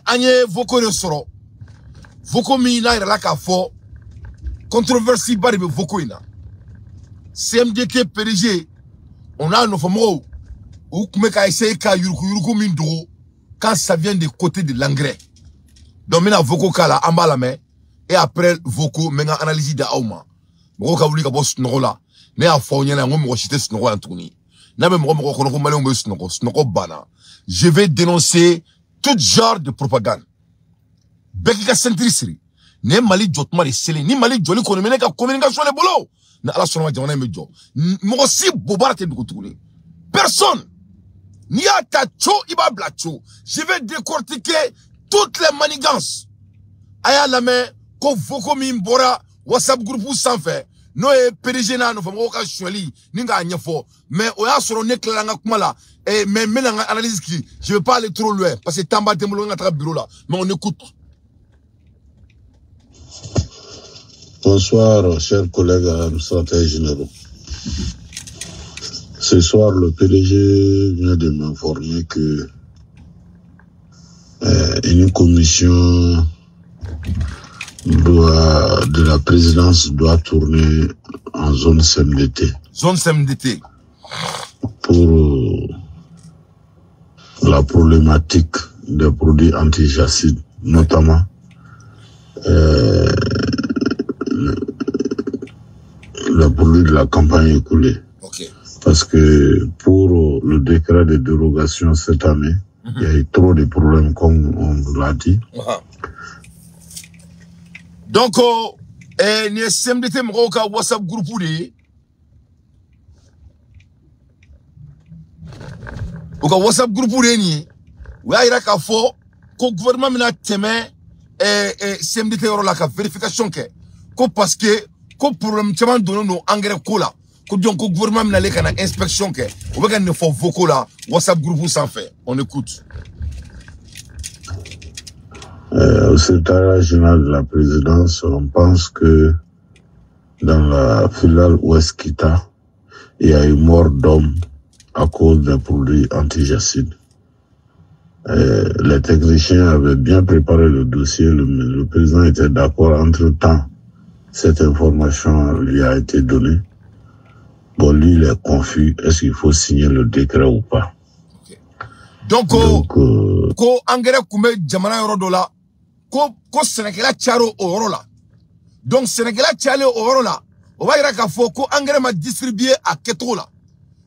An ye vocaux de sɔrɔ, vocaux min n'a yɛrɛ la k'a fɔ controverse ba de bɛ vocaux in na. CMDT PDG on a nɔfɛmɔgɔw u tun bɛ ka essayer ka yurukuyuruku min dogo quand ça vient du côté de l'engrais. Donc n bɛna vocaux k'a la, an b'a lamɛn et après vocaux n bɛ n ka analyse di aw ma. Mɔgɔw ka wuli ka bɔ sunɔgɔ la. Ne y'a fɔ aw ɲɛna n ko mɔgɔ si tɛ sunɔgɔ yan tuguni. N'a bɛ mɔgɔ mɔgɔ kɔnɔ ko maliyɛnw bɛ sunɔgɔ, sunɔgɔ banna. Je vais dénoncer tout genre de propagande. Bɛɛ k'i ka ceinture siri. Nin ye Mali jɔ tuma de selen. Ni Mali jɔli kɔni bɛ ne ka communication de bolo, ni Ala sɔnna ma jamana in bɛ jɔ. Mɔgɔ si bobara tɛ dogo tuguni. Personne. N'i y'a ta co, i b'a bila co. Je vais décortiquer toutes les manigances. A y'a lamɛn ko vocaux min bɔra WhatsApp groupe sanfɛ, n'o ye PDG n'a nɔfɛmɔgɔw ka sonyali ni k'a ɲɛfɔ, mais o y'a sɔrɔ ne tilala n ka kuma la. Mais n bɛna n ka analyse ki, je vais pas aller trop loin parce que temps b'a tɛ n bolo n ka taga bureau la, mais on écoute. Bonsoir, chers collègues administrateurs généraux. Ce soir, le PDG vient de m'informer que une commission de la présidence doit tourner en zone CMDT. Zone CMDT. Pour la problématique des produits antijacides, notamment le produit de la campagne écoulée. Okay. Parce que pour le décret de dérogation cette année, il y a eu trop de problèmes, comme on l'a dit. Donc, ni CMDT mɔgɔw ka WhatsApp groupe de ye. U ka WhatsApp groupe de ye nin ye. U y'a yira k'a fɔ ko gouvernement bɛna tɛmɛ CMDT yɔrɔ la ka vérification kɛ. Ko parce que ko problème caman donnen don engrais ko la. Ko donc ko gouvernement bɛna ale ka na inspection kɛ. U bɛ ka nin fɔ vocaux la WhatsApp groupe sanfɛ. On écoute. Au secrétariat général de la présidence, on pense que dans la filiale Ouest Kita, il y a eu mort d'homme à cause des produits antijacides. Les techniciens avaient bien préparé le dossier, le président était d'accord. Entre-temps, cette information lui a été donnée. Bon, lui, il est confus. Est-ce qu'il faut signer le décret ou pas? Okay. Donc, ko engrais kun bɛ jamana yɔrɔ dɔ la, ko sɛnɛkɛla cayara o yɔrɔ la. Donc sɛnɛkɛla cayalen o yɔrɔ la, o b'a yira k'a fɔ ko engrais ma distribuer a kɛcogo la.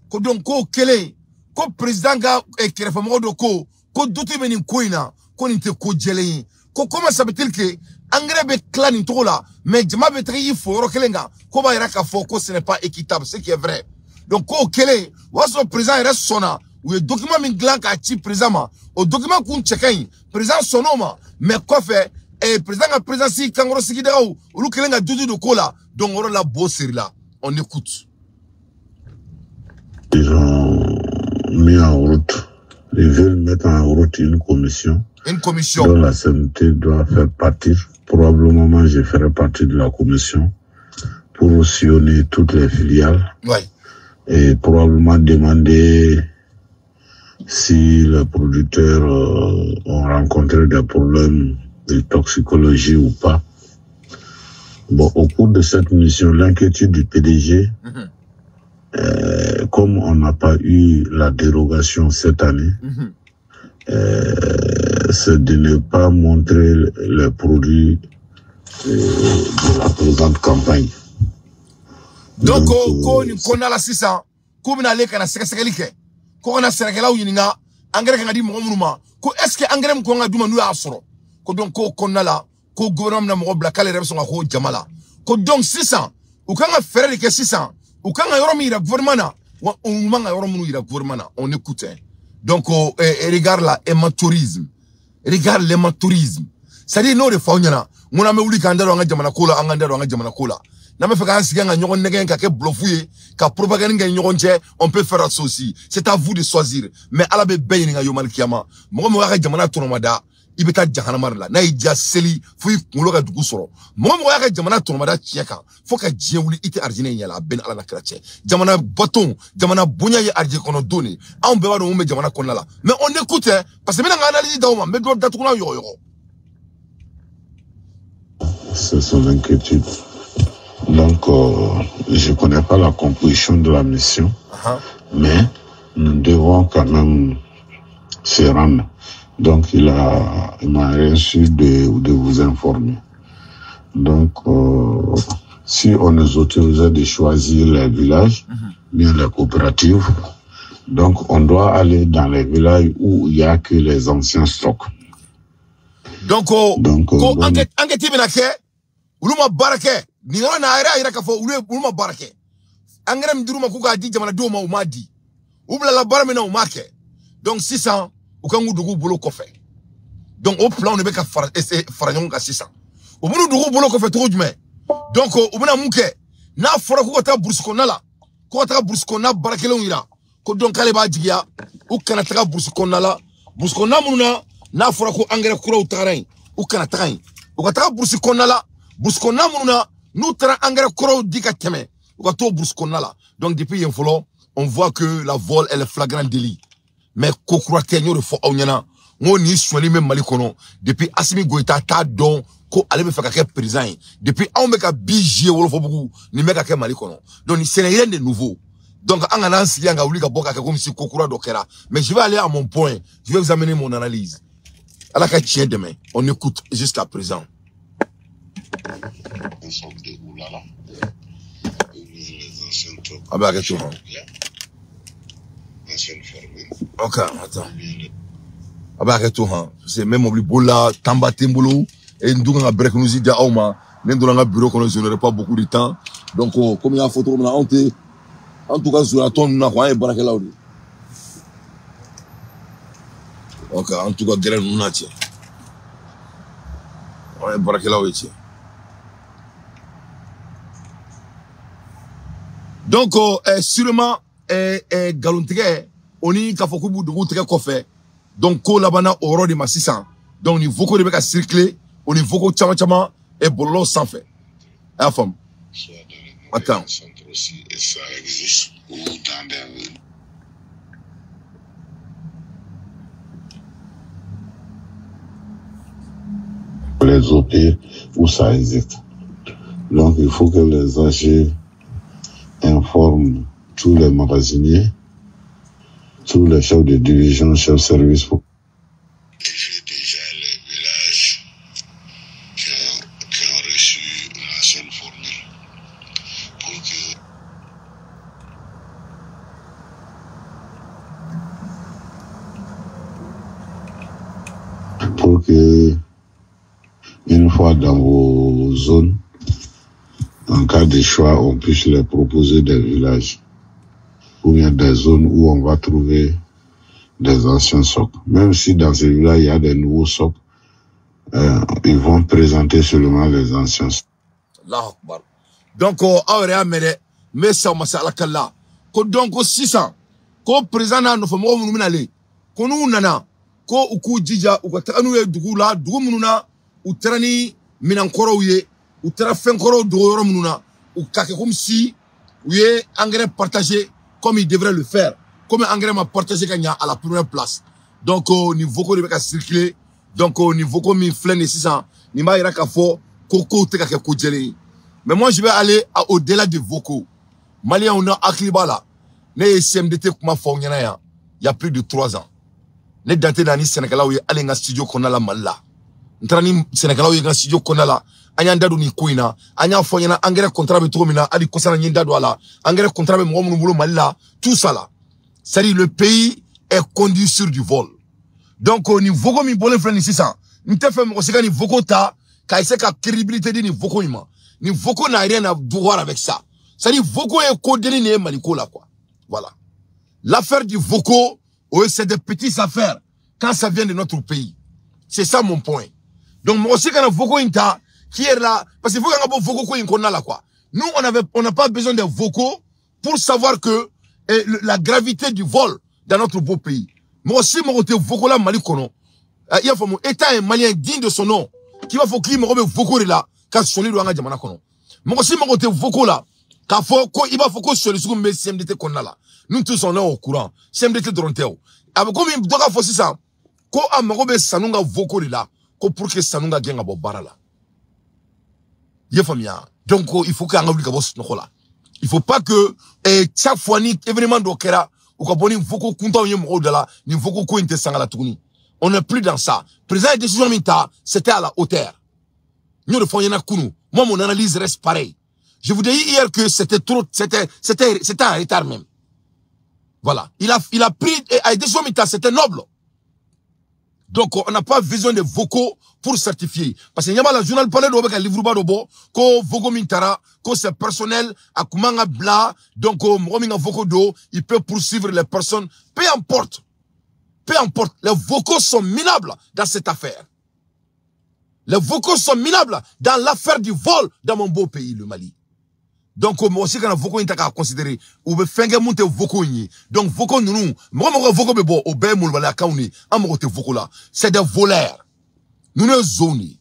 Ko donc k'o kɛlen, ko président ka kɛrɛfɛmɔgɔ dɔ ko doute bɛ nin ko in na, ko nin tɛ ko jɛlen ye. Ko comment ça peut-il que engrais bɛ tila nin cogo la, mais jama bɛ taga i fo yɔrɔ kelen kan, ko b'a yira k'a fɔ ko ce n'est pas équitable, ce qui est vrai. Donc k'o kɛlen, o y'a sɔrɔ président yɛrɛ sɔnna. U ye document min dilan k'a ci président ma, o document kun cɛ ka ɲi, président sɔnn'o ma, mais kɔfɛ président ka présidence kankɔrɔ sigidagaw olu kɛlen ka dudu don ko la, donc o yɔrɔ la bo siri la. On écoute. Ils ont mis en route, ils veulent mettre en route une commission. Une commission. Dont la CMT doit faire partie. Probablement, moi, je ferai partie de la commission pour sillonner toutes les filiales. Ouais. Et probablement demander si les producteurs ont rencontré des problèmes de toxicologie ou pas. Bon, au cours de cette mission, l'inquiétude du PDG, comme on n'a pas eu la dérogation cette année, c'est de ne pas montrer les produits de la présente campagne. Donc, ko nin kɔnɔna la sisan, k'u bɛna ale ka na sɛgɛsɛgɛli kɛ, ko kana sɛnɛkɛlaw ɲininka engrais kan ka di mɔgɔ minnu ma, ko est ce que engrais min kan ka d'u ma n'u y'a sɔrɔ, ko donc k'o kɔnɔna la ko gouvernement bɛna mɔgɔ bila k'ale yɛrɛ bɛ sɔn ka k'o jama la. Ko donc sisan u kan ka fɛɛrɛ de kɛ sisan, u kan ka yɔrɔ min yira gouvernement na, wa u man ka yɔrɔ minnu yira gouvernement na. On écoute. Hein. Donc regarde la amateurisme, regarde l'amateurisme, c'est-à-dire n'o de fɔ aw ɲɛna, n ko n'an bɛ wuli k'an da don an ka jamana ko la, an k'an da don an ka jamana ko la. N'an bɛ fɛ k'an sigi an ka ɲɔgɔn nɛgɛn ka kɛ bluff ye, ka propagande kɛ ɲɔgɔn cɛ, on peut faire ça aussi. C'est à vous de choisir. Mais Ala bɛ bɛɛ ɲininka yomali kiyama. Mɔgɔ min b'a ka jamana tɔnɔmada, I bɛ taa jahanama de la. N'a y'i diya seli fo i kunkolo ka dugu sɔrɔ. Mɔgɔ mɔgɔ y'a ka jamana tɔnɔmada tiɲɛ kan fo ka diɲɛ wuli i tɛ arijinɛ in ɲɛ la a bɛɛ ni Ala na kira cɛ. Jamana baton jamana bonya ye arijinɛ kɔnɔ don de. Anw bɛɛ b'a dɔn mun bɛ jamana kɔnɔna la. Mais on écoute parce que n bɛna n ka analyse d'aw ma n bɛ dɔ datugulan yɔgɔyɔgɔ. C'est son inquiétude. Donc, je ne connais pas la composition de la mission, mais nous devons quand même se rendre. Donc, il m'a reçu de vous informer. Donc, si on nous autorisait de choisir les villages, bien les coopératives, donc on doit aller dans les villages où il n'y a que les anciens stocks. Donc, enquête bɛna kɛ olu ma baara kɛ nin yɔrɔ in na a yɛrɛ y'a yira k'a fɔ olu ma baara kɛ engrais min dir'u ma k'u k'a di jamanadenw ma u m'a di u bilala baara min na u m'a kɛ donc sisan u kan k'u dogo u bolo kɔfɛ donc o plan de bɛ ka fara ɲɔgɔn kan sisan u b'u dogo u bolo kɔfɛ cogo jumɛn donc u bɛna mun kɛ n'a fɔra k'u ka taa burusi kɔnɔna la k'u ka taga burusi kɔnɔna baarakɛlenw yira ko donc k'ale b'a jigiya u kana taga burusi kɔnɔna la burusi kɔnɔna minnu na n'a fɔra ko engrais kuraw tagara yen u kana taga yen u ka taga burusi kɔnɔna la burusi kɔnɔna minnu na n'u taara engrais kuraw di ka tɛmɛ u ka t'o burusi kɔnɔna la donc depuis yen fɔlɔ on voit que la vol est le flagrant délit mais ko kura tɛ n y'o de fɔ aw ɲɛna n ko nin sonyali bɛ Mali kɔnɔ depuis Assimi Goïta t'a dɔn ko ale bɛ fɛ ka kɛ président ye depuis anw bɛ ka bi zie Wolofobugu nin bɛ ka kɛ Mali kɔnɔ donc ce n'est rien de nouveau donc an kana an sigi yan ka wuli ka bɔ ka kɛ comme si ko kura dɔ kɛra mais je vais aller à mon point, je vais vous amener mon analyse. Ala ka tiɲɛ dɛmɛ, on écoute jusqu'à présent. A bɛ hakɛ to hɔn. Ok, attends. A bɛ hakɛ to hɔn. Parce que n bɛ mobili boli la, temps ba tɛ n bolo. Et n dun kan ka break news di aw ma. Ne donna n ka bureau kɔnɔ, je n'aurai pas beaucoup de temps. Donc, comme n y'a fɔ cogo min na, anw tɛ an t'u ka zoyatɔn ninnu na quoi, an ye baarakɛlaw de ye. Ok, an t'u ka gɛrɛ ninnu na cɛ. An ye baarakɛlaw ye cɛ. Donc, sûrement, nkalontigɛ o ni k'a fɔ k'u b'u dogo tigɛ kɔfɛ donc ko labanna o yɔrɔ de ma sisan donc nin vocaux de bɛ ka circuler o ni vocaux caman caman bɔlɔlɔw sanfɛ a y'a faamu. Attends. Ça existe ou dans des les OP où ça existe. Donc il faut que les AG informent tous les magasiniers, tous les chefs de division, chefs de service pour déjà les villages qui ont reçu l'ancienne formule pour que une fois dans vos zones, en cas de choix, on puisse les proposer des villages ou bien des zones où on va trouver des anciens socs. Même si dans ces villages, il y a des nouveaux socs, ils vont présenter seulement les anciens socs. Allahu Akbar. Donc, aw yɛrɛ y'a mɛn dɛ, n bɛ sa o ma se Ala kali la. Ko donc ko sisan, ko président n'a nɔfɛ mɔgɔ minnu bɛna ale, ko n'u nana, ko u k'u jija u ka taga n'u ye dugu la, dugu minnu na, u taara ni minɛnkɔrɔw ye, u taara fɛnkɔrɔw dogo yɔrɔ minnu na, u ka kɛ comme si u ye engrais partagé comme il devrait le faire, comme engrais ma partagé ka ɲa à la première place. Donc nin vocaux de bɛ ka circuler, donc nin vocaux min filɛ nin ye sisan, nin b'a yira k'a fɔ ko kow tɛ ka kɛ ko jɛlen ye. Mais moi je vais aller au-delà des vocaux. Maliens na hakili b'a la, ne ye CMDT kuma fɔ aw ɲɛna yan il y a plus de 3 ans. Ne dan tɛ na ni sɛnɛkɛlaw ye hali n ka studio kɔnɔna la Mali la. N taara ni sɛnɛkɛlaw ye n ka studio kɔnɔna la, an y'an da don nin ko in na, an y'a fɔ ɲɛna engrais contrat bɛ cogo min na, hali kɔsa na n ye n da don a la, engrais contrat bɛ mɔgɔ minnu bolo Mali la, tout ça là. C'est-à-dire le pays est conduit sur du vol. Donc nin vocaux min bɔlen filɛ nin sisan, n tɛ fɛ mɔgɔ si ka nin vocaux ta k'a essayer ka crédibilité di nin vocaux in ma. Nin vocaux n'a rien à voir avec ça. C'est-à-dire vocaux ye ko denni de ye Mali ko la quoi. Voilà. L'affaire du vocaux, c'est des petites affaires quand ça vient de notre pays. C'est ça mon point. Donc moi aussi quand on vocaux in ta qui est là, parce qu'il faut qu'on ait vocaux in kɔnɔna la quoi. Nous on n'a pas besoin de vocaux pour savoir que la gravité du vol dans notre beau pays. Moi aussi mon côté vocaux là Mali kɔnɔ. I y'a faamu, état est malien digne de son nom k'i b'a fɔ k'i mago bɛ vocaux de la ka sɔnni don an ka jamana kɔnɔ. Mɔgɔ si mago tɛ vocaux la k'a fɔ ko i b'a fɔ ko sɔnni sugu min bɛ CMDT kɔnɔna la. Nous tous, on est au courant. CMDT dɔrɔn tɛ o. A bɛ komi dɔ k'a fɔ sisan ko a mago bɛ Sanu ka vocaux de la ko pour que Sanu ka gɛn ka bɔ baara la. I y'a faamuya? Donc il faut k'an ka wuli ka bɔ sunɔgɔ la. Il faut pas que chaque fois ni événement dɔ kɛra, u ka bɔ ni vocaux kuntanw ye mɔgɔw da la. Nin vocaux ko in tɛ sanga la tuguni. On n'est plus dans ça. Président ye décision min ta, c'était à la hauteur. N y'o de fɔ n ɲɛna kunu. Moi, mon analyse reste pareille. Je vous dis hier que c'était trop, c'était en retard même. Voilà, il a pris a décision min ta, c'était noble. Donc on n'a pas besoin de vocaux pour certifier, parce que ɲɛ b'a la, journal parlé dɔw bɛ ka livre ba dɔ bɔ ko vocaux min tara, ko c'est personnel, a kun man ka bila. Donc mɔgɔ min ka vocaux don, il peut poursuivre les personnes. Peu importe, peu importe, les vocaux sont minables dans cette affaire. Les vocaux sont minables dans l'affaire du vol dans mon beau pays, le Mali. Donc mɔgɔ si kana vocaux in ta k'a considérer. U bɛ fɛn kɛ mun tɛ vocaux in ye. Donc vocaux ninnu, mɔgɔ mɔgɔ ka vocaux bɛ bɔ, o bɛɛ ye molobaliyakanw de ye. An mago tɛ vocaux la. C'est des voleurs. Ninnu ye zonw de ye.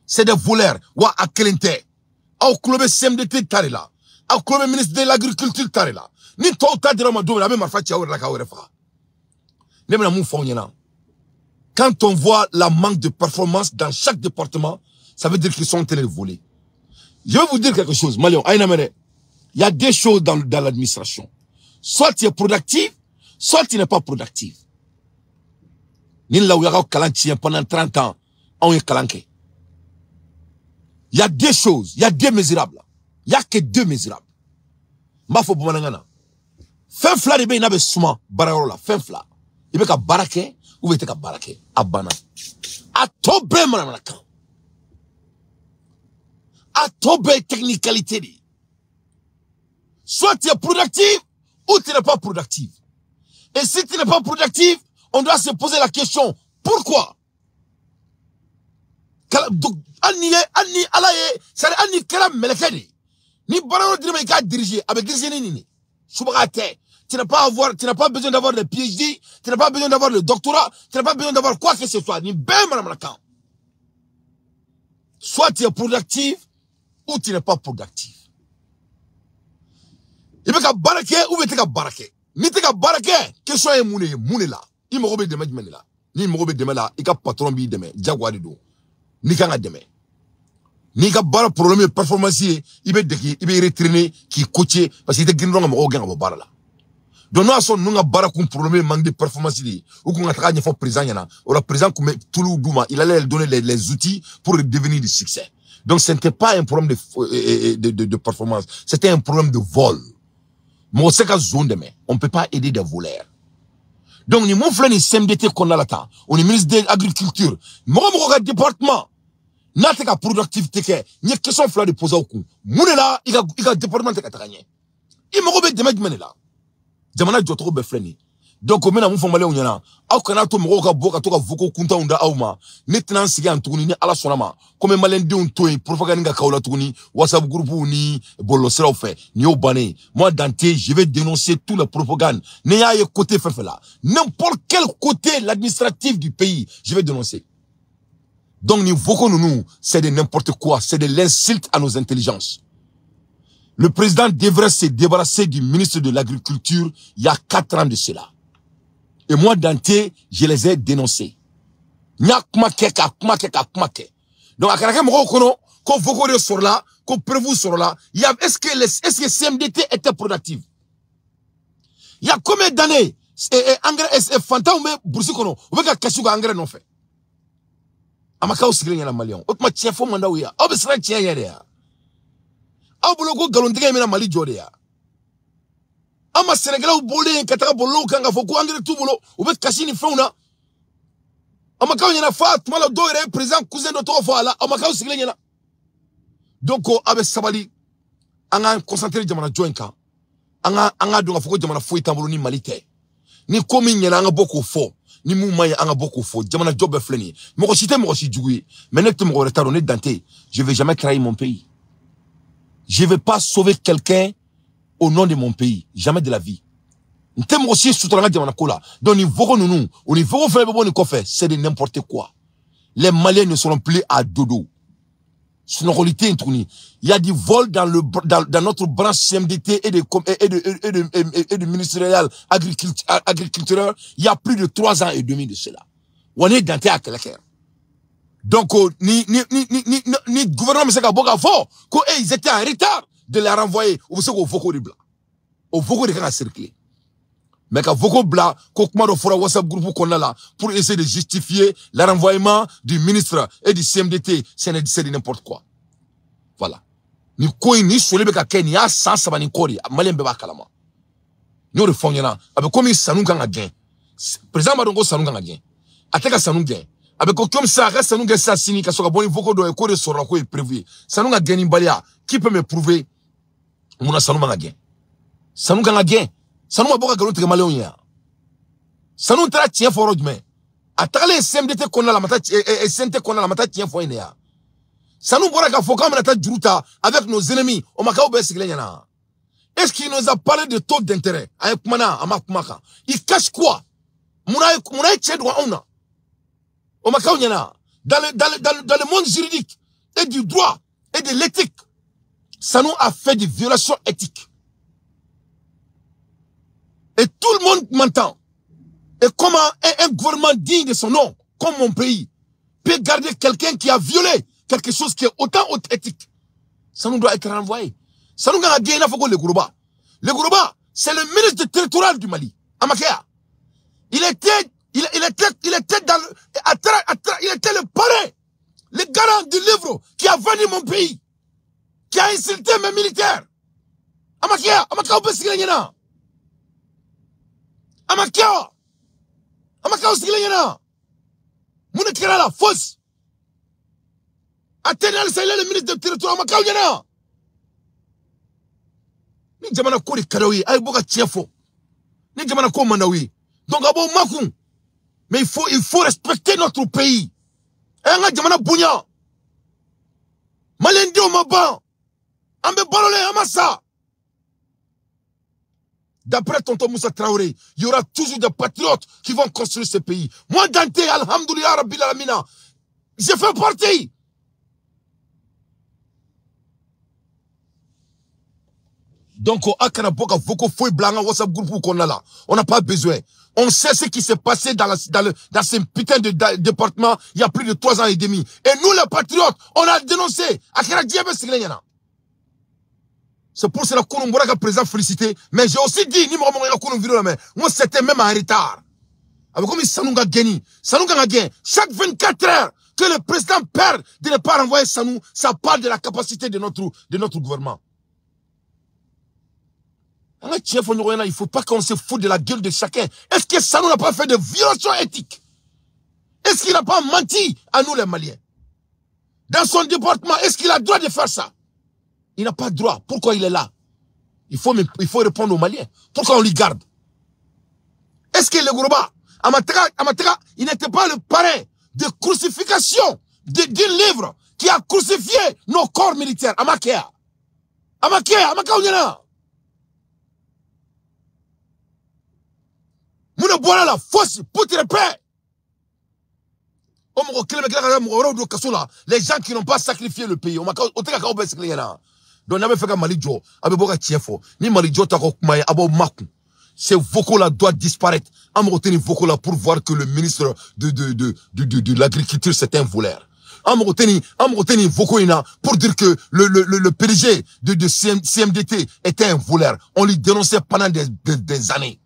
C'est des voleurs. Wa a kelen tɛ. Aw tulo bɛ CMDT ta de la, aw tulo bɛ ministre de l'Agriculture ta de la. Ni tɔw ta dira aw ma don min na, a bɛ marifa ci aw yɛrɛ la k'aw yɛrɛ faga. Ne bɛna mun fɔ aw ɲɛna? Quand on voit la manque de performance dans chaque département, ça veut dire qu'ils sont en train de voler. Je vais vous dire quelque chose, Malion. Il y a deux choses dans l'administration. Soit tu es productif, soit tu n'es pas productif. Ni la u kalan tiɲɛ pendant 30 ans, anw ye kalan kɛ. Il y a deux choses, il y a deux mesurables. Il y a que deux mesurables. N b'a fɔ bamanankan na. Fɛn fila de bɛ yen n'a bɛ suma baarayɔrɔ la, fɛn fila. I bɛ ka baara kɛ ou bien i tɛ ka baara kɛ. A banna. A tɔ bɛɛ manamanakan. A tɔ bɛɛ ye technicalité de ye. Soit tu es productif ou tu n'es pas productif. Et si tu n'es pas productif, on doit se poser la question, pourquoi? Hali ni ye, hali ni Ala ye, c'est-à-dire hali ni kɛra mɛlɛkɛ de ye, ni baara yɔrɔ dir'i ma i k'a diriger, a bɛ diriger ni nin de subaga tɛ. Tu n'as pas besoin d'avoir le PhD, tu n'as pas besoin d'avoir le doctorat, tu n'as pas besoin d'avoir quoi que ce soit. Nin bɛɛ ye manamanakan. Soit tu es productif ou tu n'es pas productif. I bɛ ka baara kɛ ou bien i tɛ ka baara kɛ. N'i tɛ ka baara kɛ, question ye mun de ye? Mun de la i mago bɛ dɛmɛ jumɛn de la? N'i mago bɛ dɛmɛ la, i ka patron b'i dɛmɛ, jagoya de don. N'i kan ka dɛmɛ, n'i ka baara problème ye performance ye, i bɛ dege, i bɛ retraîner k'i coacher, parce que i tɛ girin dɔrɔn ka mɔgɔw gɛn ka bɔ baara la. Donc n'o y'a sɔrɔ ninnu ka baara kun problème ye manque de performance de ye, u kun ka taga ɲɛfɔ président ɲɛna. O la, président kun bɛ tuluw d'u ma, il allait leur donner les outils pour devenir du succès. Donc ce n'était pas un problème de performance, c'était un problème de vol. Mɔgɔ tɛ se ka zon dɛmɛ. On peut pas aider des voleurs. Donc ni mun filɛ nin CMDT kɔnɔna la tan, o ni ministre de l'Agriculture, mɔgɔ mɔgɔ ka département n'a tɛ ka productivité kɛ, n ye question fila de poser aw kun: mun de la i ka département tɛ ka taga ɲɛ? I mago bɛ dɛmɛ jumɛn de la? Jamana jɔcogo bɛɛ filɛ nin ye. Donc n bɛna mun fɔ maliyɛnw ɲɛna? Aw kana to mɔgɔw ka bɔ ka to ka vocaux kuntanw da aw ma. Ne tɛna n sigi yan tuguni, ni Ala sɔnna ma, ko n bɛ maliyɛndenw to yen propagande ka k'aw la tuguni WhatsApp groupe ni bɔlɔlɔsiraw fɛ. Nin y'o bannen ye. Moi, Dante, je vais dénoncer tous les propagandes. Ni y'a ye côté fɛn fɛn la, n'importe quel côté, l'administratif du pays, je vais dénoncer. Donc nin vocaux ninnu, c'est de n'importe quoi, c'est de l'insulte à nos intelligences. Le président devrait se débarrasser du ministre de l'Agriculture il y a 4 ans de cela. Et moi, Dante, je les ai dénoncés. N y'a kuma kɛ ka kuma kɛ ka kuma kɛ. Donc a kana kɛ mɔgɔw kɔnɔ ko vocaux de sɔrɔla, ko preuve sɔrɔla. Il y a, est-ce que CMDT était productif? Il y a combien d'années engrais fantanw bɛ brousse kɔnɔ, u bɛ ka kasi u ka engrais nɔfɛ? A ma k'aw sigilen ɲɛna, maliyɛnw. O tuma tiɲɛ fɔ man d'aw ye? Aw bɛ siran tiɲɛ ɲɛ de ya? Aw bolo ko nkalontigɛ in bɛna Mali jɔ de ya? An ma sɛnɛkɛlaw bɔlen ka taga bɔlɔlɔw kan k'a fɔ ko engrais t'u bolo, u bɛ kasi ni fɛnw na. A ma k'aw ɲɛna f'a tuma la, dɔw yɛrɛ ye président cousin dɔ tɔgɔ fɔ a la. A ma k'aw sigilen ɲɛna? Donc aw bɛ sabali, an k'an concentrer jamana jɔ in kan. An ka dɔn k'a fɔ ko jamana foyi t'an bolo ni Mali tɛ. Ni ko min ɲɛna, an ka bɔ k'o fɔ. Ni mun ma ɲi, an ka bɔ k'o fɔ. Jamana jɔ bɛɛ filɛ nin ye. Mɔgɔ si tɛ mɔgɔ si jugu ye, mais ne tɛ mɔgɔ wɛrɛ ta dɔn. Ne Dante, je vais jamais trahir mon pays. Je vais pas sauver quelqu'un au nom de mon pays, jamais de la vie. N tɛ mɔgɔ si sutura n ka jamana ko la. Donc nin vogo ninnu o ni vogo fɛn bɛ bɔ nin kɔfɛ, c'est de n'importe quoi. Les Maliens ne seront plus à dodo. Sunɔgɔli tɛ yen tuguni. Il y a du vol dans notre branche CMDT et de ministériel agriculturel. Il y a plus de 3 ans et demi de cela. Wa ne dan tɛ a kɛlɛ kɛ. Donc ni gouvernement bɛ se ka bɔ k'a fɔ ko ils étaient en retard de la renvoyer, u bɛ se k'o vogo de bila. O vogo de kan ka circuler. Mais ka vogo bila ko kuma dɔ fɔra WhatsApp groupe kɔnɔna la pour essayer de justifier le renvoiement du ministre et du CMDT, c'est de n'importe quoi. Voilà. Ni ko in ni soli bɛ ka kɛ nin y'a san 3 ni kɔ de ye, maliyɛn bɛɛ b'a kalama. N y'o de fɔ aw ɲɛna, a bɛ komi sanu kan ka gɛn. Président b'a dɔn ko sanu kan ka gɛn. A tɛ ka sanu gɛn. A bɛ ko comme ça, a ka sanu gɛn sisan sini ka sɔrɔ ka bɔ ni vogo dɔ ye k'o de sɔrɔla k'o ye prévu ye. Sanu ka gɛnnibaliya, qui peut me prouver munna sanu man ka gɛn? Sanu kan ka gɛn. Sanu ma bɔ ka nkalon tigɛ maliyɛnw ye yan. Sanu taara tiɲɛ fɔ yɔrɔ jumɛn? A tagalen CMDT kɔnɔna la, a ma taa CNT kɔnɔna la, a ma taa tiɲɛ fɔ yen de yan. Sanu bɔra k'a fɔ k'an bɛna taa juru ta avec nos ennemis, o ma k'aw bɛɛ sigilen ɲɛna. Est-ce qu'il nous a parlé de taux d'intérêt? A ye kuma na, a ma kuma kan. Il cache quoi? Munna ye tiɲɛ dogo anw na? O ma k'aw ɲɛna. Dans le monde juridique et du droit et de l'éthique, Sanu a fait des violations éthiques. Et tout le monde m'entend. Et comment un gouvernement digne de son nom, comme mon pays, peut garder quelqu'un qui a violé quelque chose qui est autant éthique? Ça nous doit être renvoyé. Ça nous a gagné le Gourouba. Le Gourouba, c'est le ministre territorial du Mali, Amakea. Il était le parrain, le garant du livre qui a vendu mon pays, qui a insulté mes militaires. Amakea, Amakea, Amakea, Amakea sigilen ɲɛna. Mun de kɛra la fausse? A tɛ halisa, il est le ministre du territoire, Amakea ɲɛna. Ni jamana ko de ka d'aw ye, a ye bɔ ka tiɲɛ fɔ. Ni jamana ko man d'aw ye, donc a b'aw makun. Mais il faut respecter notre pays. A y'an ka jamana bonya. Maliyɛndenw ma ban. An bɛ balolen, an ma sa. D'après tonton Moussa Traoré, il y aura toujours des patriotes qui vont construire ce pays. Moi, Dante, Alhamdoulilah, Rabbil Alamina, je fais partie. Donc, WhatsApp groupe qu'on a là, on n'a pas besoin. On sait ce qui s'est passé dans ce putain de département il y a plus de 3 ans et demi. Et nous, les patriotes, on a dénoncé. C'est pour cela qu'on a président félicité. Mais j'ai aussi dit, ni moi, c'était même en retard. Avec comme Sanou a gagné, Sanou a gagné. Chaque 24 heures que le président perd de ne pas renvoyer Sanou, ça parle de la capacité de notre gouvernement. Il ne faut pas qu'on se foute de la gueule de chacun. Est-ce que Sanou n'a pas fait de violation éthique? Est-ce qu'il n'a pas menti à nous les Maliens? Dans son département, est-ce qu'il a le droit de faire ça? Il n'a pas de droit. Pourquoi il est là? Il faut répondre aux Maliens. Pourquoi on lui garde? Est-ce que le Gourouba, Amatra, il n'était pas le parrain de crucifixion d'un livre qui a crucifié nos corps militaires? Amakea. Amakea, Amaka Ounyana. Moune boira la fausse poutre paix. Les gens qui n'ont pas sacrifié le pays. Donc, on avait fait Mali Djo, abe tiefo. Ni Mali Djo ta ko abo maku. Ces vocaux-là doivent disparaître. On retenu vocaux-là pour voir que le ministre de l'agriculture, c'est un voleur. On retenu vocaux pour dire que le PDG de CMDT était un voleur. On lui dénonçait pendant des années.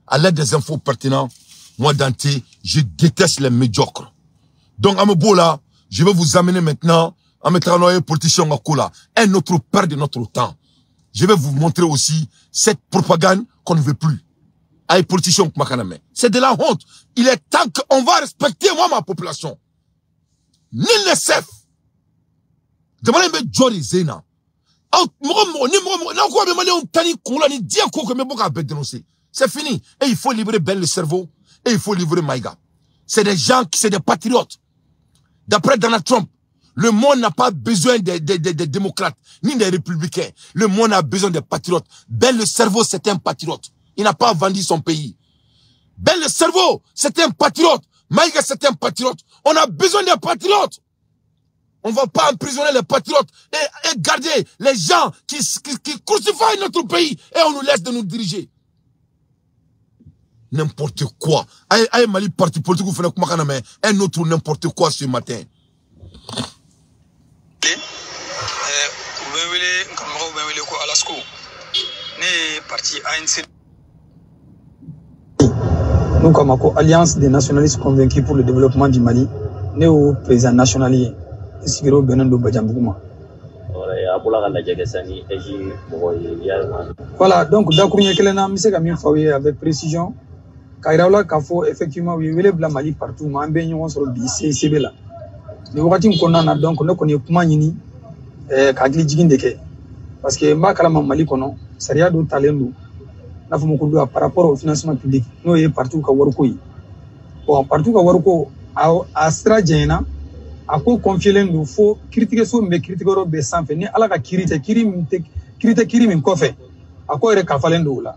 À l'aide des infos pertinentes, moi, Dante, je déteste les médiocres. Donc, à là, je vais vous amener maintenant à mettre un politicien un autre père de notre temps. Je vais vous montrer aussi cette propagande qu'on ne veut plus. Aïe, politicien, c'est de la honte. Il est temps qu'on va respecter, moi, ma population. Nul ne sait. Demandez-moi Jory Zena. C'est fini. Et il faut livrer Ben le cerveau. Et il faut livrer Maïga. C'est des gens qui, c'est des patriotes. D'après Donald Trump, le monde n'a pas besoin des démocrates, ni des républicains. Le monde a besoin des patriotes. Ben le cerveau, c'est un patriote. Il n'a pas vendu son pays. Ben le cerveau, c'est un patriote. Maïga, c'est un patriote. On a besoin des patriotes. On ne va pas emprisonner les patriotes et garder les gens qui crucifient notre pays et on nous laisse de nous diriger. N'importe quoi. Aïe, Mali, parti politique, vous faites un autre n'importe quoi ce matin. Nous, comme Alliance des nationalistes convaincus pour le développement du Mali, nous, président national, Sigiro Benando Badiambougouma. Voilà, donc, d'accord, avec précision. Kairaola Kafo, effectivement, oui, il y a Mali partout, mais on sur le CICB là. Nous avons donc, nous connaissons comment ni kagli jigindeke. Parce que ma kalama Mali kono, sariya do talendo. Na fumo ko par rapport au financement public, nous est partout ka warko yi. Bon, partout ka warko a sira jena a ko confier nous faut critiquer so me critiquer ro be sanfɛ ni ala ka kiri tɛ kiri min tɛ kiri tɛ kiri min kɔfɛ a ko yɛrɛ kafalen do la.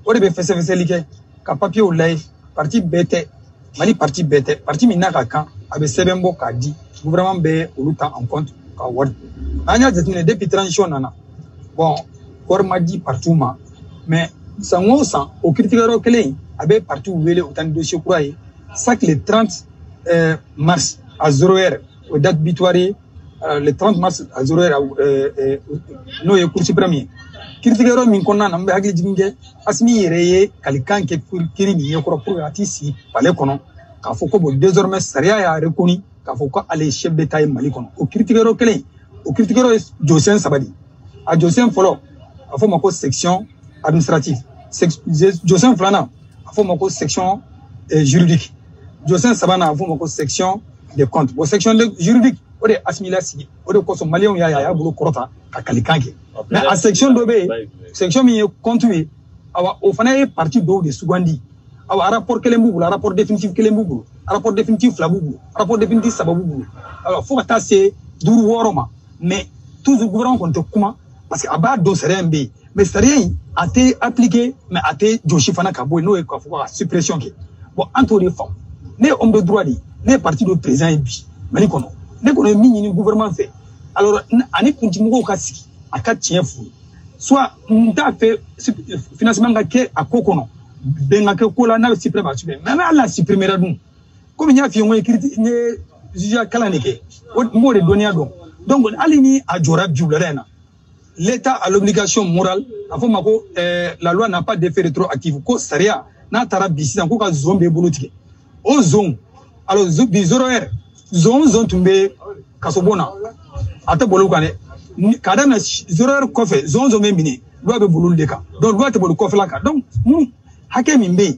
O de bɛ fɛsɛfɛsɛli kɛ ka papier o lajɛ parti bɛɛ tɛ Mali parti bɛɛ tɛ parti min n'a ka kan a bɛ sɛbɛn bɔ k'a di gouvernement bɛ olu ta en compte ka wari. An y'a jateminɛ depuis transition nana, bon, wari ma di parti ma, mais san o san o critiqueur kelen a bɛ parti wele u taa ni dossier kura ye chaque le 30 mars à 0 heure o date butoir ye, le 30 mars à 0 heure n'o ye Cour suprême ye. Critiqueur min kɔnɔna na n bɛ hakili jigin kɛ Assimi yɛrɛ ye kalikan kɛ kiiri nin ɲɛkɔrɔ pour que a t'i sigi palais kɔnɔ k'a fɔ ko bon désormais sariya y'a reconnu k'a fɔ ko ale ye chef d'état ye Mali kɔnɔ. O critiqueur kelen o critiqueur ye jɔsen saba de ye. A jɔsen fɔlɔ a fɔ o ma ko section administrative, jɔsen filanan a fɔ o ma ko section juridique, jɔsen sabanan a fɔ o ma ko section des comptes. Bon, section juridique o de ye Assimi lasigi, o de kosɔn maliyɛnw y'a ye a y'a bolo kɔrɔta ka kalikan kɛ. Mais a section dɔ bɛ yen, section min ye compte ye, awa o fana ye parti dɔw de sugandi. Awa rapport kelen b'u bolo, rapport définitif kelen b'u bolo, rapport définitif fila b'u bolo, rapport définitif saba b'u bolo, awa fo ka taa se 5 6 ma. Mais toujours gouvernement kɔni tɛ kuma parce que a b'a dɔn sariya in bɛ yen, mais sariya in a tɛ appliqué, mais a tɛ jɔsi fana ka bɔ yen n'o ye k'a fɔ ka suppression kɛ. Bon, an t'o de faamu. Ne ye homme de droit de ye, ne ye parti dɔ président ye bi Mali kɔnɔ, ne kɔni ye min ɲini gouvernement fɛ, alors ani kuntimɔgɔw ka sigi a ka tiɲɛ f'u ye, soit n t'a fɛ financement ka kɛ a ko kɔnɔ, bɛn ka kɛ ko la n'a bɛ supprimer a supprimer, mais hali n'a supprimer dun, komi n y'a f'i ye n ko n ye juge kalan de kɛ, n b'o de dɔnniya dɔn. Donc hali ni a jɔra bi wulada in na, l'État a l'obligation morale, a fɔ ma ko la loi n'a pas d'effet rétroactif, ko sariya n'a taara bi sisan ko ka zon b'e bolo tigɛ, o zon alors bi 0 heure zon tun bɛ kasobon na a tɛ boli o kan dɛ, k'a daminɛ 0 heure kɔfɛ zon bɛ minɛ, loi bɛ boli olu de kan, donc loi tɛ boli kɔfɛla kan. Donc mun hakɛ min bɛ yen,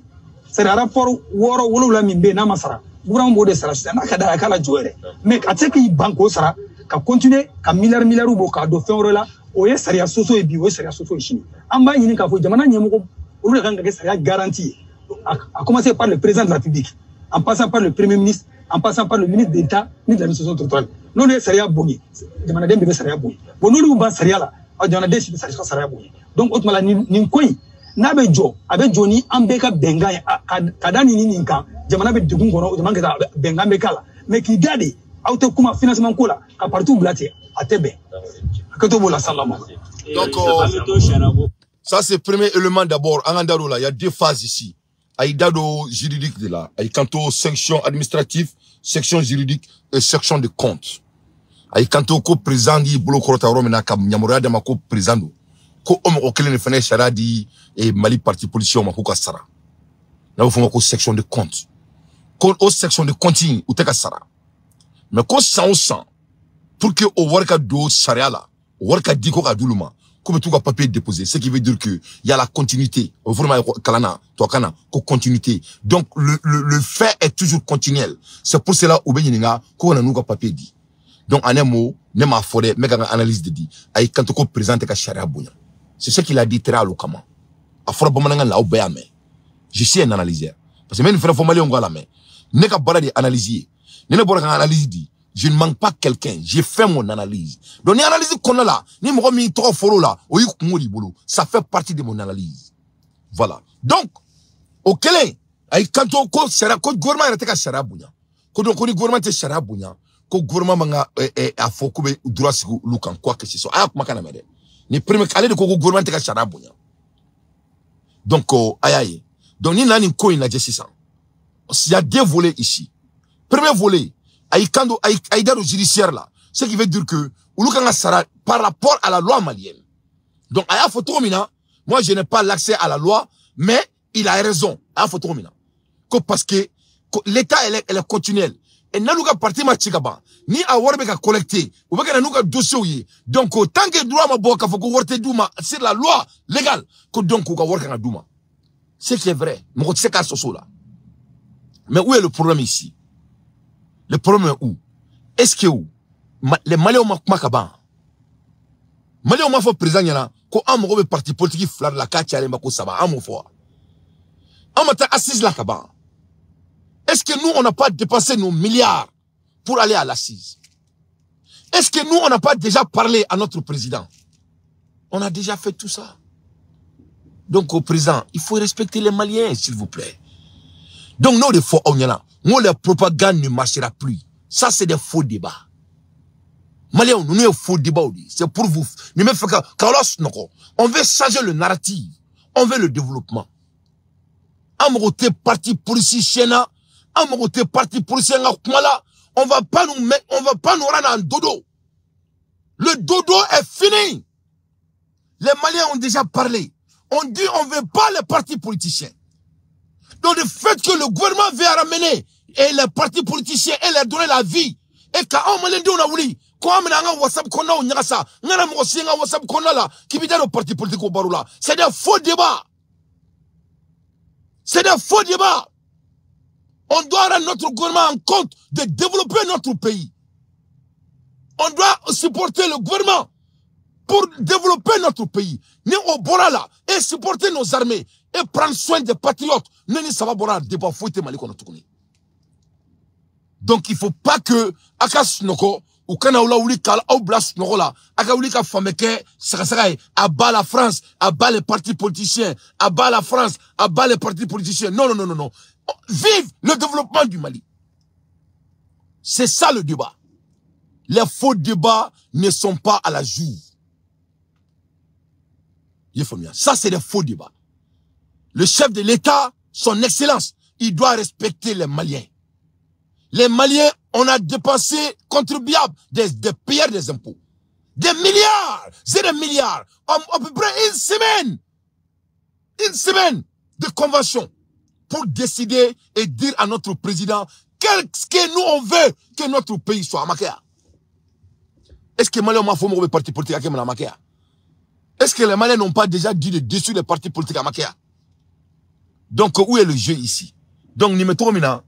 c'est-à-dire rapport 6 7 min bɛ yen n'a ma sara, gouvernement b'o de sara sisan, n'a ka d'a ye a k'a lajɔ yɛrɛ, mais a tɛ se k'i ban k'o sara ka continuer ka miliyari miliyariw bɔ k'a don fɛn wɛrɛ la. O ye sariya soso ye bi, o ye sariya soso ye sini. An b'a ɲini k'a fɔ jamana ɲɛmɔgɔ olu de kan ka kɛ sariya garantie ye, à commencer par le président de la République, en passant par le premier ministre, en passant par le ministre d'État, ministre de l'administration territoriale. N'olu ye sariya bonya, jamanaden bɛɛ bɛ sariya bonya. Bon, n'olu y'u ban sariya la, jamanaden si tɛ sariya bonya. Donc o tuma la nin ko in n'a bɛ jɔ, a bɛ jɔ ni an bɛɛ ka bɛnkan ye, ka da nin kan, jamana bɛ degun kɔnɔ, jamana kɛ bɛnkan bɛ k'a la. Mais k'i da de aw tɛ kuma financement ko la, ka parti bila ten, a tɛ bɛn. Hakɛto b'o la salama. Donc ça c'est premier élément d'abord. An ka da don la, il y a deux phases ici. A dado juridique de la, a kanto section administrative, section juridique et section de compte. A kanto ko président di bolo kɔrɔta yɔrɔ min na ka yamaruya d'a ma ko président don, ko o mɔgɔ kelen de fana ye sariya di Mali parti politicien ma k'u ka sara. N'a bɛ fɔ o ma ko section de compte. Ko o section de compte in u tɛ ka sara. Mais ko san o san pour que o wari ka don sariya la, o wari ka di ko ka d'olu ma, k'u bɛ t'u ka papier déposer, ce qui veut dire que il y a la continuité. O fɔ ma kalan na tubabukan na ko continuité. Donc le fait est toujours continuel. C'est pour cela u bɛ ɲininka ko ka na n'u ka papier di. Donc en un mot, ne m'a fɔ dɛ, n bɛ ka n ka analyse de di. A y'i kanto ko président tɛ ka sariya bonya. C'est ce qu'il a dit très éloquemment. A fɔra bamanankan la, aw bɛɛ y'a mɛn. Je suis un analyseur. Parce que n bɛ nin fɛnɛ fɔ maliyɛnw k'a lamɛn. Ne ka baara de ye analyse ye. Ni ne bɔra ka n ka analyse di, je ne manque pas quelqu'un, j'ai fait mon analyse. Donc, ni analyse qu'on a là, ni mɔgɔ min tɔgɔ fɔr'o la, o y'i kungo de bolo. Ça fait partie de mon analyse. Voilà. Donc o kelen a y'i kanto ko sariya, ko gouvernement yɛrɛ tɛ ka sariya bonya, ko donc ko ni gouvernement tɛ sariya bonya, ko gouvernement man ka a fɔ k'u bɛ droit sigi olu kan, quoi que ce soit. A y'a kumakan lamɛn dɛ. Ni premier ale de ko ko gouvernement tɛ ka sariya bonya. Donc a y'a ye. Donc ni nana nin ko in lajɛ sisan, il y a deux volets ici. Premier volet, a y'i kanto, a y'i da don judiciaire la, ce qui veut dire que olu kan ka sara par rapport à la loi malienne. Donc a y'a fɔ cogo min na, moi je n'ai pas l'accès à la loi, mais il a raison. A y'a fɔ cogo min na ko parce que l'État elle est continuelle. Et n'olu ka parti ma ci ka ban, ni a wari bɛ ka collecter, u bɛ ka na n'u ka dossier ye. Donc tant que droit ma bɔ k'a fɔ ko wari tɛ d'u ma sur la loi légale, ko donc k'u ka wari kan ka d'u ma. Ce qui est vrai, mɔgɔ tɛ se k'a sɔsɔ o la. Mais où est le problème ici? Le problème est où? Est-ce que les Maliens ma kuma ka ban? Maliens ma fɔ président ɲɛna ko an mago bɛ parti politique fila de la k'a cayalen ba ko saba, an m'o fɔ wa? An ma taa assise la ka ban? Est-ce que nous, on n'a pas dépensé nos milliards pour aller à l'assise? Est-ce que nous, on n'a pas déjà parlé à notre président? On a déjà fait tout ça. Donc, au président, il faut respecter les Maliens, s'il vous plaît. Donc, nous, les faux, nous, la propagande ne marchera plus. Ça, c'est des faux débats. Maliens, nous, nous, faux débats. C'est pour vous. On veut changer le narratif. On veut le développement. An parti politicien, an parti politicien, on va pas nous mettre, on va pas nous rendre en dodo. Le dodo est fini. Les Maliens ont déjà parlé. On dit on veut pas les partis politiciens. Donc le fait que le gouvernement veut ramener et les partis politiciens et leur donner la vie, et quand on Malien on a voulu, quand on a un WhatsApp qu'on a, on a ça, on a un WhatsApp qu'on a là, qui vient au parti politique au Baroula. C'est des faux débats. C'est des faux débats. On doit rendre notre gouvernement en compte de développer notre pays. On doit supporter le gouvernement pour développer notre pays. Nous au Borala et supporter nos armées et prendre soin des patriotes. Nous ne savons pas débat fouetter Mali qu'on a tout connu. Donc il faut pas que akas noko ou kana oula ouli kala ou blas noko la aka ouli ka fameke saka à bas la France, à bas les partis politiciens, à bas la France, à bas les partis politiciens. Non non non non non. Vive le développement du Mali. C'est ça le débat. Les faux débats ne sont pas à la jour. Ça, c'est des faux débats. Le chef de l'État, son excellence, il doit respecter les Maliens. Les Maliens, on a dépensé contribuables, des payeurs des impôts. Des milliards, c'est des milliards. À peu près une semaine de convention pour décider et dire à notre président qu'est-ce que nous on veut que notre pays soit. Est-ce que les Maliens ont fait un parti politique à Makéa? Est-ce que les Maliens n'ont pas déjà dit de dissoudre les partis politiques à Makéa? Donc, où est le jeu ici? Donc, ni Metromina,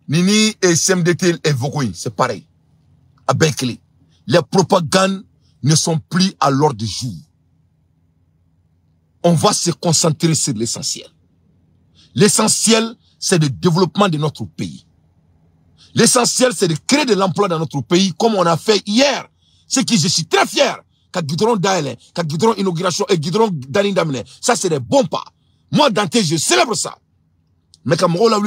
ni et CMDT et Vokoui, c'est pareil. À Berkeley, les propagandes ne sont plus à l'ordre du jour. On va se concentrer sur l'essentiel. L'essentiel, c'est le développement de notre pays. L'essentiel, c'est de créer de l'emploi dans notre pays, comme on a fait hier. Ce qui, je suis très fier. Quand Guidron Daele, quand Guidron inauguration et Guidron Dani Damine, ça c'est des bons pas. Moi, Dante, je célèbre ça. Mais quand Morola,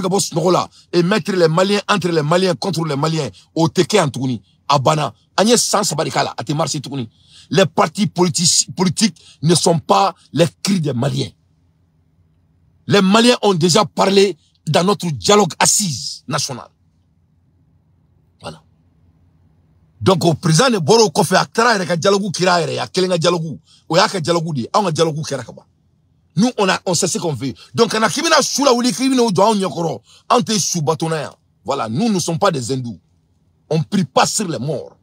et mettre les Maliens entre les Maliens contre les Maliens, au Teke Antouni, à Bana, Agnès Sans Sabarikala, à Temarsi Touni. Les partis politiques ne sont pas les cris des Maliens. Les Maliens ont déjà parlé dans notre dialogue assise national. Voilà. Donc, au président de Boro Kofe, à Tara, dialogue kira, ya kelenga dialogue, ou ya dialogue di, on a dialogue kira kaba. Nous, on sait ce qu'on veut. Donc, on a qui mina soula ou li kibina ou doit nyokoro, ante sous bâtonnaire. Voilà, nous ne sommes pas des hindous. On ne prie pas sur les morts.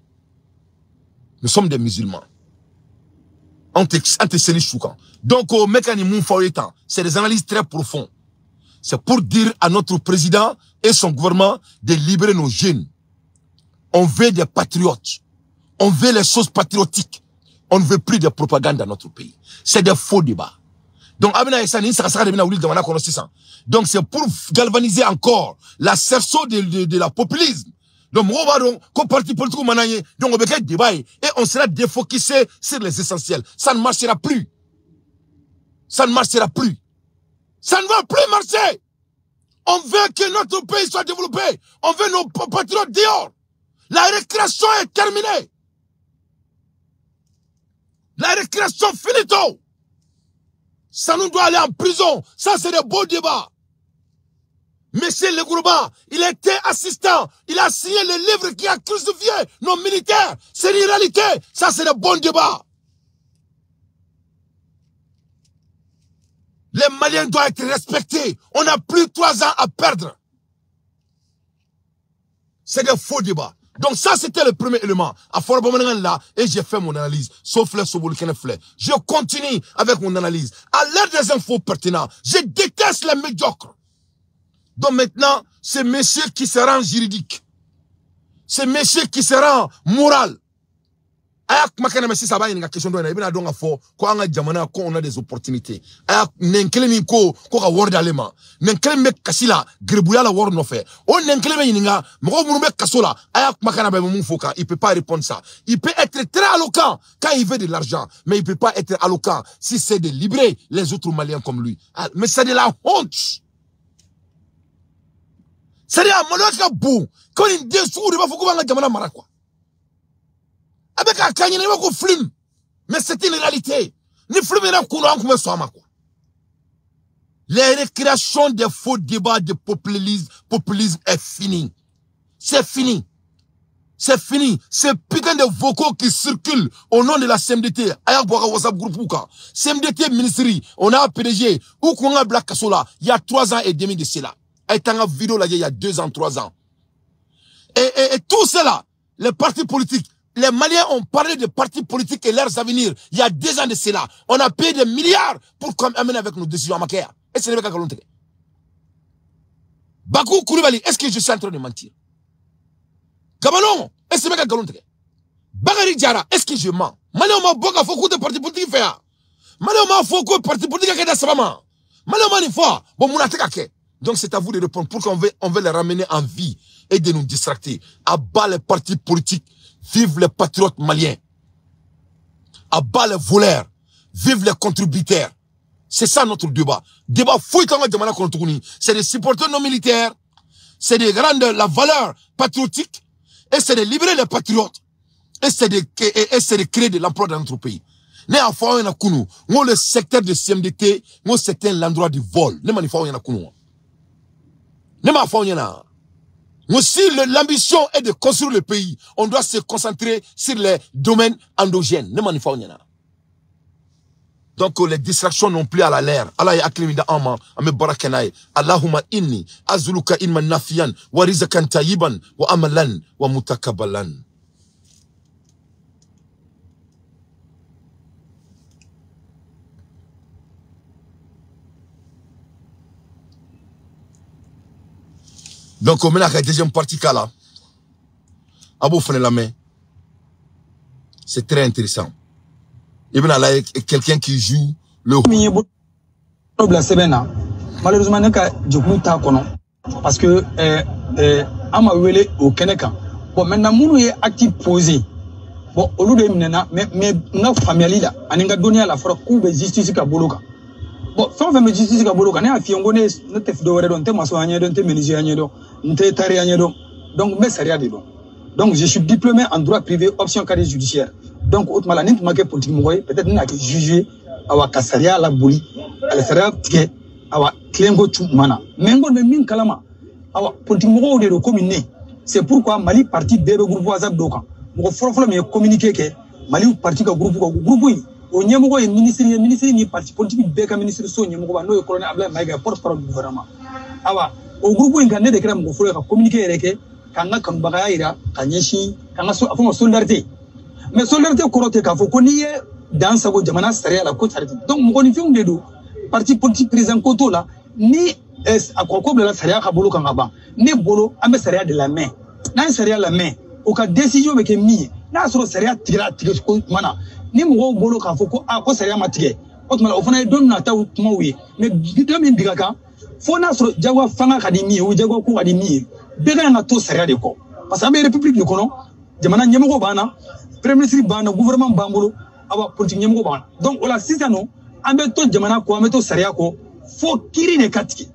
Nous sommes des musulmans. Ante seni choukan. Donc, au mécanisme c'est des analyses très profondes. C'est pour dire à notre président et son gouvernement de libérer nos jeunes. On veut des patriotes. On veut les choses patriotiques. On ne veut plus de propagande dans notre pays. C'est des faux débats. Donc, donc c'est pour galvaniser encore la cerceau de la populisme. Donc, on parti politique, donc on va faire débat et on sera défocusé sur les essentiels. Ça ne marchera plus. Ça ne marchera plus. Ça ne va plus marcher. On veut que notre pays soit développé. On veut nos patriotes dehors. La récréation est terminée. La récréation finito. Ça nous doit aller en prison. Ça, c'est des beaux débats. Monsieur Legourouba, il était assistant. Il a signé le livre qui a crucifié nos militaires. C'est une réalité. Ça, c'est des bons débats. Les Maliens doivent être respectés. On n'a plus 3 ans à perdre. C'est des faux débats. Donc ça, c'était le premier élément. À Fort là, et j'ai fait mon analyse. Sauf les Sobolkenefle. Je continue avec mon analyse. À l'heure des infos pertinentes, je déteste les médiocres. Donc maintenant, c'est monsieur qui se rend juridique. C'est monsieur qui se rend moral. Ayak makana messi saba ina question do na ibina donga fo ko anga jamana ko on a des opportunités. Ayak nenkele min ko ko ka word alema. Nenkele me kasila gribuya la word no fe. O nenkele me yininga moko munu me kasola. Ayak makana be mun foka, il peut pas répondre ça. Il peut être très éloquent quand il veut de l'argent, mais il peut pas être éloquent si c'est de libérer les autres Maliens comme lui. Mais c'est de la honte. C'est de la maloka bou. Quand il dessous, il va faut qu'on va jamana mara quoi. Avec un canyon, il film. Mais c'est une réalité. Ni film, ni quoi. Les récréations des faux débats de populisme est fini. C'est fini. C'est fini. Ces putains de vocaux qui circulent au nom de la CMDT. WhatsApp groupe CMDT ministry, on a PDG, ou qu'on a Black Kasola, il y a 3 ans et demi de cela. Et t'as vidéo là, il y a 2 ans, 3 ans. Et tout cela, les partis politiques, les Maliens ont parlé de partis politiques et leurs avenirs. Il y a 2 ans de cela. On a payé des milliards pour amener avec nos décisions à Makéa. Et ce n'est pas qu'à Bakou Koulibaly, est-ce que je suis en train de mentir? Gabanon, est-ce que je suis Bakary Diarra, est-ce que je mens? Maliens m'a beaucoup fait de partis politiques faire. Maliens m'a fait de partis politiques qui est Maliens m'a une fois. Bon, mon attaque. Donc c'est à vous de répondre pour qu'on veut, on veut les ramener en vie et de nous distracter. À bas les partis politiques. Vive les patriotes maliens. À bas les voleurs. Vive les contributeurs. C'est ça notre débat. Débat fouille contre. C'est de supporter nos militaires. C'est de rendre la valeur patriotique. Et c'est de libérer les patriotes. Et c'est de créer de l'emploi dans notre pays. Le secteur de CMDT, c'était l'endroit du vol. Si l'ambition est de construire le pays, on doit se concentrer sur les domaines endogènes. Donc les distractions n'ont plus à la l'air. Allah ya aklimida ama ame barakenai. Allahumma inni azuluka ilman nafiyan wa rizakan tayyiban wa amalan wa mutakabalan. Donc, on met la deuxième partie là. Abo fene la main. C'est très intéressant. Et bien là, quelqu'un qui joue le. Malheureusement, parce que ama wele au Keneka. Bon, maintenant, nous est actif posé. Bon, au lieu de mais notre famille là, on a donné à la fois coup de justice ka boloka. Bon, fɛn fɛn bɛ justice ka bolo kan, ne y'a f'i ye n ko ne tɛ dɔ wɛrɛ dɔn, n tɛ maçon ɲɛ dɔn, n tɛ menuisier ɲɛ dɔn, n tɛ tailleur ɲɛ dɔn. Donc n bɛ sariya de dɔn. Donc je suis diplômé en droit privé option carrière judiciaire. Donc o tuma la ni n tun ma kɛ politique mɔgɔ ye, peut-être n bɛna kɛ juge awa ka sariya laboli, ka sariya tigɛ, awa tilen ko tuma na. Mais n kɔni bɛ min kalama, awa politique mɔgɔw de don komi ne. C'est pourquoi Mali parti bɛɛ bɛ groupe WhatsApp dɔw kan. Mɔgɔ fɔlɔ-fɔlɔ min ye communiqué kɛ Mali parti ka groupe kan, groupe in o ɲɛmɔgɔ ye ministre ye, ministre ni parti politique bɛɛ ka ministre so ɲɛmɔgɔba n'o ye colonel Abdoulaye Maïga porte-parole du gouvernement. Awa o groupe in kan ne de kɛra mɔgɔ fɔlɔ ye ka communiqué yɛrɛ kɛ k'an ka kanubagaya yira ka ɲɛsin k'an ka a fɔ ma solidarité. Mais solidarité kɔrɔ tɛ k'a fɔ ko n'i ye dan sago jamana sariya la ko sariya. Donc mɔgɔninfinw de don, parti politique président ko t'o la ni a ko bilala sariya ka bolo kan ka ban. Ne bolo an bɛ sariya de lamɛn, n'an ye sariya lamɛn o ka décision bɛ kɛ min ye, n'a y'a sɔrɔ sariya tigɛra a tigɛ ko tuma na ni mɔgɔw bolo k'a fɔ ko a ko sariya ma tigɛ o tuma o fana ye don nataw kumaw ye. Mais don min bi ka kan fo n'a sɔrɔ jagoya fanga ka di min ye o jagoya ko ka di min ye, bɛɛ ka kan ka to sariya de kɔ. Parce que an bɛ république de kɔnɔ, jamana ɲɛmɔgɔ b'an na, premier ministre b'an na, gouvernement b'an bolo, awa politique ɲɛmɔgɔ b'an na. Donc o la sisan nɔ an bɛ to jamana kɔ, an bɛ to sariya kɔ Fo kiiri de ka tigɛ.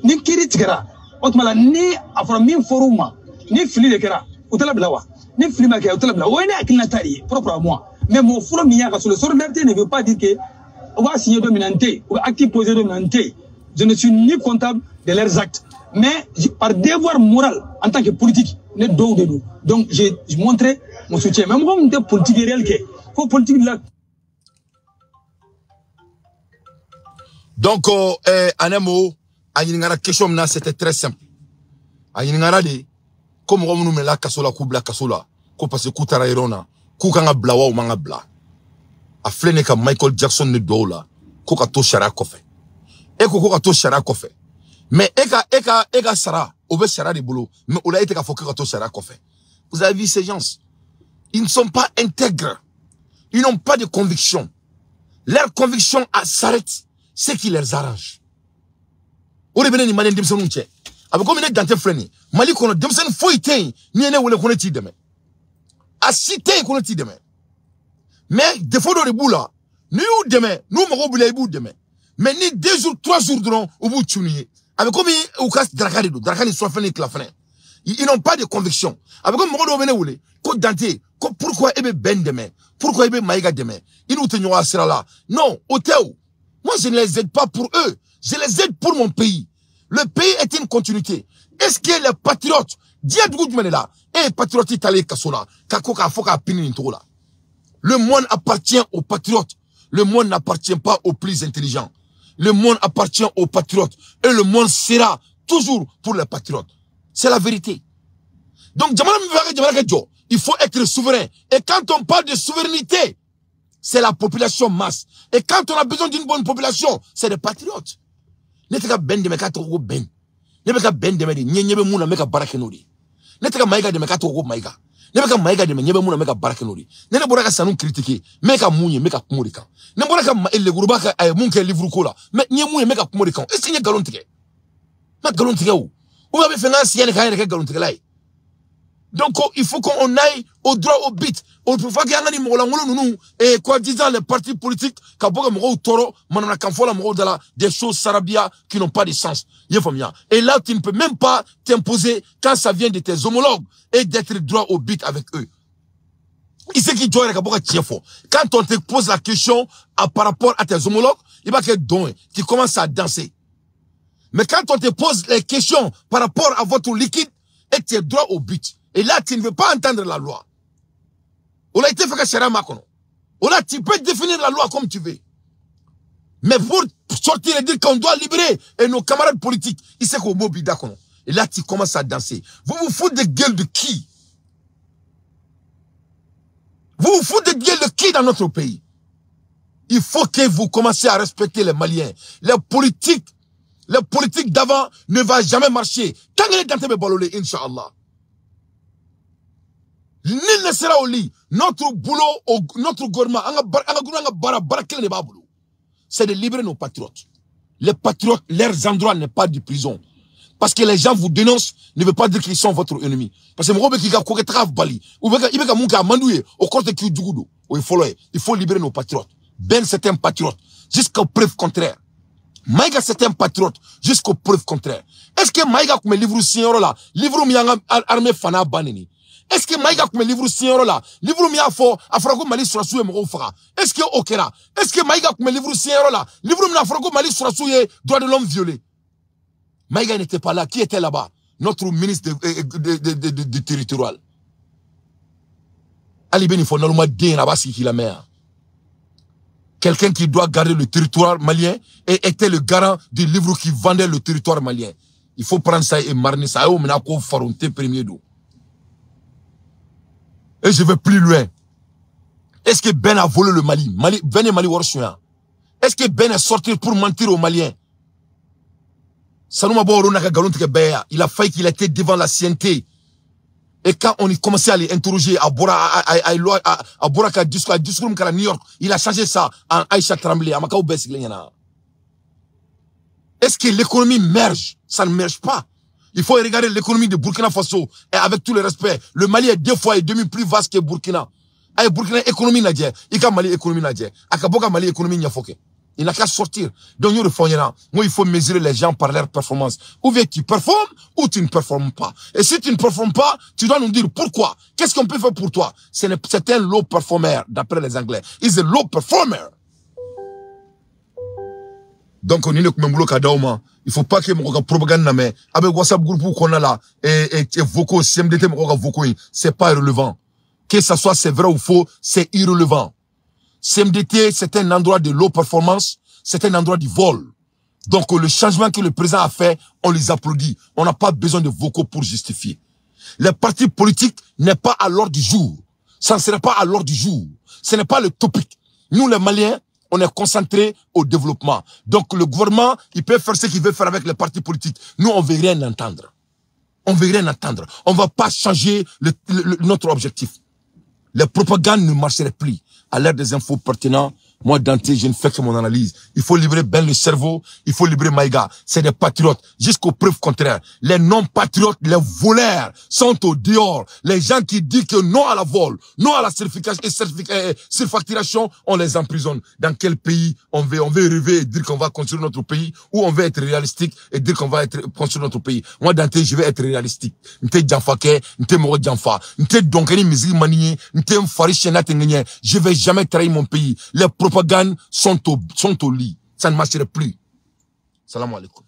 Ni kiiri tigɛra, o tuma la ni a fɔra min fɔr'u ma, ni fili de kɛra, u tɛ labila wa? Ni fili ma kɛ, u tɛ labila. O ye ne hakilinata de ye, propre à moi. Mais mɔgɔ fɔlɔ min y'a ka so, solidarité ne veut pas dire que u b'a signer don min na n tɛ yen, u bɛ acte poser don min na n tɛ yen. Je ne suis ni comptable de leurs actes, mais par devoir moral en tant que politique, ne dɔw de don. Donc j'ai montré mon soutien. Mais mɔgɔ min tɛ politique réelle kɛ, ko politique la. Donc, en un mot, a ɲininkara question min na, c'était très simple. A ɲininkara de ko mɔgɔ minnu minɛla kaso la k'u bila kaso la, ko parce que k'u taara yɔrɔ na, k'u kan ka bila wa u man ka bila. A filɛ nin ka Michael Jackson ni dɔw la, ko ka to sariya kɔfɛ. E ko ko ka to sariya kɔfɛ. Mais e ka sara, o bɛ sariya de bolo, mais o la e tɛ k'a fɔ k'e ka to sariya kɔfɛ. Vous avez vu ces gens, ils ne sont pas intègres. Ils n'ont pas de conviction. Leur conviction s'arrête ce qui les arrange. O de bɛ ne ni maliyɛn denmisɛnninw cɛ. A bɛ komi ne dan tɛ filɛ nin ye. Mali kɔnɔ denmisɛnnin foyi tɛ yen n'i ye ne wele ko ne t'i dɛmɛ. A si tɛ yen ko ne t'i dɛmɛ. Mais défaut dɔ de b'u la. N'i y'u dɛmɛ, n'u mago b'i la, i b'u dɛmɛ. Mais ni 2 jours, 3 jours dɔrɔn, u b'u cu n'i ye. A bɛ komi u ka daraka de don. Daraka ni surafɛn ni tilafɛnɛ. Ils n'ont pas de conviction. A bɛ komi mɔgɔ dɔw bɛ ne wele ko Dante, ko pourquoi e bɛ Ben dɛmɛ? Pourquoi e bɛ Maïga dɛmɛ? I n'u tɛ ɲɔgɔn sira la. Non, o tɛ o. Moi, je ne les aide pas pour eux. Je les aide pour mon pays. Le pays est une continuité. Est-ce que les patriotes, et patriotes italien kasola, kako ka foka pini ntola. Le monde appartient aux patriotes. Le monde n'appartient pas aux plus intelligents. Le monde appartient aux patriotes. Et le monde sera toujours pour les patriotes. C'est la vérité. Donc, il faut être souverain. Et quand on parle de souveraineté, c'est la population masse. Et quand on a besoin d'une bonne population, c'est des patriotes. Ne tɛ ka bɛn dɛmɛ k'a tɔgɔ ko bɛn. Ne bɛ ka bɛn dɛmɛ de ɲɛ bɛ mun na n bɛ ka baara kɛ n'o de ye. Ne tɛ ka Maïga dɛmɛ k'a tɔgɔ ko Maïga. Ne bɛ ka Maïga dɛmɛ ɲɛ bɛ mun na n bɛ ka baara kɛ n'o de ye. Ne bɔra ka sanu critiquer, n bɛ ka mun ye n bɛ ka kuma o de kan. Ne bɔra ka leguruba ka a ye mun kɛ livre ko la, mais n ye mun ye n bɛ ka kuma o de kan. Est-ce que n ye nkalon tigɛ? N ma nkalon tigɛ o. Ou bien a bɛ fɛ n k'an sigi yan k'an yɛrɛ kɛ nkalontigɛla ye. Donc, il faut qu'on aille au droit au but. On peut pas qu'il y ait des et quoi disant les partis politiques, des choses sarabia qui n'ont pas de sens. Et là, tu ne peux même pas t'imposer quand ça vient de tes homologues et d'être droit au but avec eux. Il sait qu'il doit être. Quand on te pose la question par rapport à tes homologues, il va que don, tu commences à danser. Mais quand on te pose les questions par rapport à votre liquide, et tu es droit au but. Et là, tu ne veux pas entendre la loi. On a été fait que là, tu peux définir la loi comme tu veux. Mais pour sortir et dire qu'on doit libérer et nos camarades politiques, ils savent qu'au mot. Et là, tu commences à danser. Vous vous foutez de gueule de qui? Vous vous foutez de gueule de qui dans notre pays? Il faut que vous commenciez à respecter les Maliens. Les politiques d'avant ne va jamais marcher. Tant que les Dante me balolé, Inch'Allah. Nul ne sera au lit. Notre boulot, notre gouvernement, c'est de libérer nos patriotes. Les patriotes, leurs endroits n'est pas de prison. Parce que les gens vous dénoncent, ne veut pas dire qu'ils sont votre ennemi. Parce que qui a bali, ou au il faut libérer nos patriotes. Ben, c'est un patriote, jusqu'aux preuves contraires. Maïga, c'est un patriote, jusqu'aux preuves contraires. Est-ce que Maïga, comme livre signoro là, livre mianga armée fana banini? Est-ce que Maïga comme livre signoro là, livre mia fo, afrago Mali surasu et moro fara? Est-ce que okera? Est-ce que Maïga comme livre signoro là, livre mia afrago Mali surasu et droit de l'homme violé? Maïga n'était pas là. Qui était là-bas? Notre ministre de territorial. Ali Ben Ifo, normalement, qu'il a mer. Quelqu'un qui doit garder le territoire malien et était le garant du livre qui vendait le territoire malien. Il faut prendre ça et marner ça. Et je vais plus loin. Est-ce que Ben a volé le Mali? Ben est Mali. Est-ce que Ben est sorti pour mentir aux Maliens? Il a failli qu'il était devant la CNT. Et quand on a commencé à les interroger, à Bora discours à New York, il a changé ça en Aïcha Tremblay, à Macao Bessiglenyana. Est-ce que l'économie merge? Ça ne merge pas. Il faut regarder l'économie de Burkina Faso. Et avec tout le respect, le Mali est 2,5 fois plus vaste que Burkina. Aïe, Burkina économie n'a dit. Il y a Mali économie n'a dit. Akaboka Mali économie n'y a foqué. Il n'a qu'à sortir. Donc, il faut mesurer les gens par leur performance. Ou bien tu performes, ou tu ne performes pas. Et si tu ne performes pas, tu dois nous dire pourquoi. Qu'est-ce qu'on peut faire pour toi? C'est un low performer, d'après les Anglais. He's a low performer. Donc, on est le. Il faut pas que mon propagande mais avec WhatsApp groupe qu'on a là, et vocaux, CMDT, vocaux, c'est pas irrelevant. Que ça soit c'est vrai ou faux, c'est irrelevant. CMDT, c'est un endroit de low performance, c'est un endroit du vol. Donc, le changement que le président a fait, on les applaudit. On n'a pas besoin de vocaux pour justifier. Les partis politiques n'est pas à l'ordre du jour. Ça ne sera pas à l'ordre du jour. Ce n'est pas le topic. Nous, les Maliens, on est concentrés au développement. Donc, le gouvernement, il peut faire ce qu'il veut faire avec les partis politiques. Nous, on ne veut rien entendre. On ne veut rien entendre. On ne va pas changer notre objectif. Les propagandes ne marcheraient plus. À l'ère des infos pertinentes, moi, Dante, je ne fais que mon analyse. Il faut libérer Ben le cerveau, il faut libérer Maïga. C'est des patriotes, jusqu'aux preuves contraires. Les non-patriotes, les voleurs sont au dehors. Les gens qui disent que non à la vol, non à la surfacturation, on les emprisonne. Dans quel pays on veut rêver et dire qu'on va construire notre pays, ou on veut être réalistique et dire qu'on va construire notre pays. Moi, Dante, je vais être réalistique. Nte Djanfake, nte Moro Djanfa, nte Donkeni Mizri Maniye, nte Mfari Chenate. Je vais jamais trahir mon pays. Les propagandes sont au lit. Ça ne marcherait plus. Salam alaikum.